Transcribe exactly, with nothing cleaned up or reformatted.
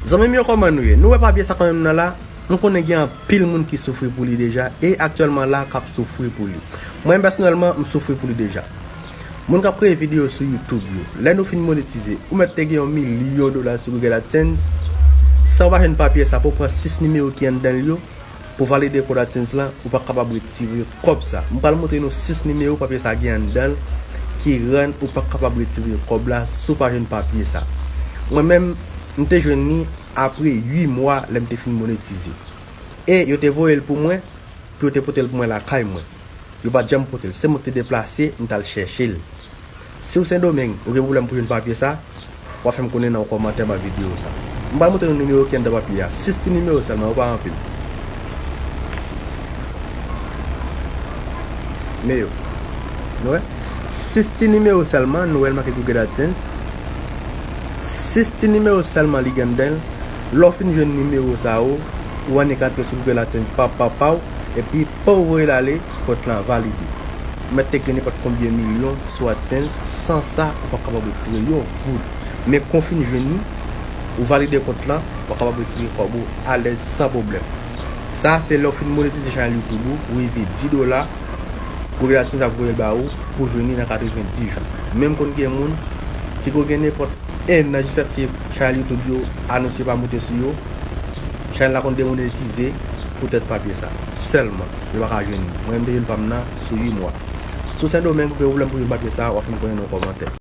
Zanmi m yo, kòman nou ye? Nou wè papye sa kanmenm nan la? M konnen gen anpil moun ki soufri pou li deja, e aktyèlman la k ap soufri pou li. Mwen pèsonèlman, m soufri pou li deja. Moun k ap kreye videyo sou YouTube yo, lè nou fin monetize, ou mèt te gen yon milyon dola sou Google AdSense, san w pa jwenn papye sa pou w pran sis nimewo ki anndan l yo, pou valide kòd AdSense lan, ou pa kapab retire kòb sa. M pral montre nou sis nimewo papye sa gen anndan l ki rann ou pa kapab retire kòb la si w pa jwenn papye sa. Mwen menm, m te jwenn li apre uit mwa lè m te fin monetize. E yo te voye l pou mwen, pou yo te pote l pou mwen lakay mwen. Yo pa t janm pote l. Se mwen ki te deplase, m t al chèche l. Si w Sendomeng, ou gen pwoblèm pou jwenn papye sa, w a fè m konnen nan yon kòmantè anba videyo sa. M pral montre nou nimewo ki anndan papye a. Sis ti nimewo sèlman, yo pa anpil. Men yo. Nou wè? Sis ti nimewo sèlman, nou wè l make Google AdSense. Sis ti nimewo sèlman li gen anndan l. Lè w fin jwenn nimewo sa yo, ou annik antre sou Google AdSense pa pa pa w, epi pa w voye l ale, kont lan valide. Ou mèt te gen nenpòt konbyen milyon sou AdSense, san sa, ou pa kapab retire yon goud. Men kon w fin jwenn li, ou valide kont lan, w a kapab retire kòb ou alèz san pwoblèm. Sa, se lè w fin monetize chanèl YouTube ou, ou rive dis dola, Google AdSense ap voye l ba ou pou w jwenn li nan katrevenndis jou. Menm konn gen moun ki ko gen nenpòt en an jiskaske chanèl YouTube yo anonse yo pa moute sou yo, chanèl la konn demonetize poutèt papye sa. Sèlman, yo pa ka jwenn li. Mwen menm, m te jwenn pa m nan sou uit mwa. Si w Sendomeng, ou gen pwoblèm pou jwenn papye sa, w a fè m konnen nan yon kòmantè.